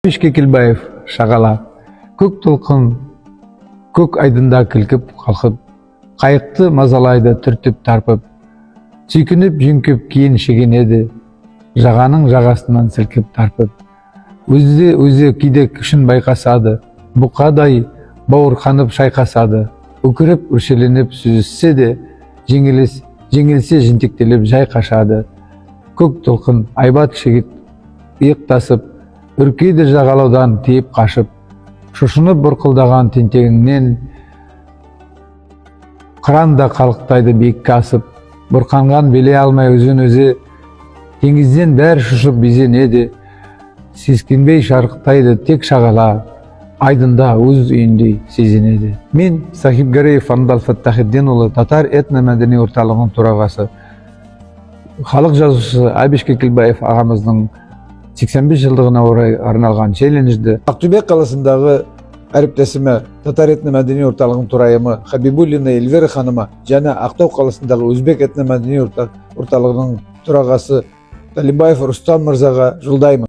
Әбіш Кекілбаев, «Шағала». Көк толқын көк айдында кілкіп қалқып, қайықты мазалайды түртіп тарпып, сүйкініп жөңкіп кейін шегінеді, жағаның жағасынан сілкіп тарпып. Өзі өзі кейде күшін байқасады, бұқадай бауырқанып шайқасады. Өкіріп, өршеленіп сүзіссе де, жеңіліс, жеңілсе, жентектеліп жай қашады. Көк толқын айбат шегіп иықтасып, үркеді жағалаудан тиіп қашып. Шошынып бұрқылдаған тентегіңнен қыран да қалықтайды биікке асып. Бұрқанған билей алмай өзін өзі, теңізден бәрі шошып безенеді. Сескенбей шарықтайды тек шағала, айдында өз үйіндей сезінеді. Мен, Сахибгареев Андал Фаттахиддинұлы, татар этно-мәдени орталығының төрағасы, халық жазушысы Әбіш Кекілбаев ағамыздың 85 жылдығына орай арналған челленджді Ақтөбе қаласындағы әріптесіме, татар этно-мәдени орталығының төрайымы Хабибуллина Эльвира ханыма және Ақтау қаласындағы өзбек этно-мәдени орталығының төрағасы Талибаев Рустам мырзаға жолдаймын.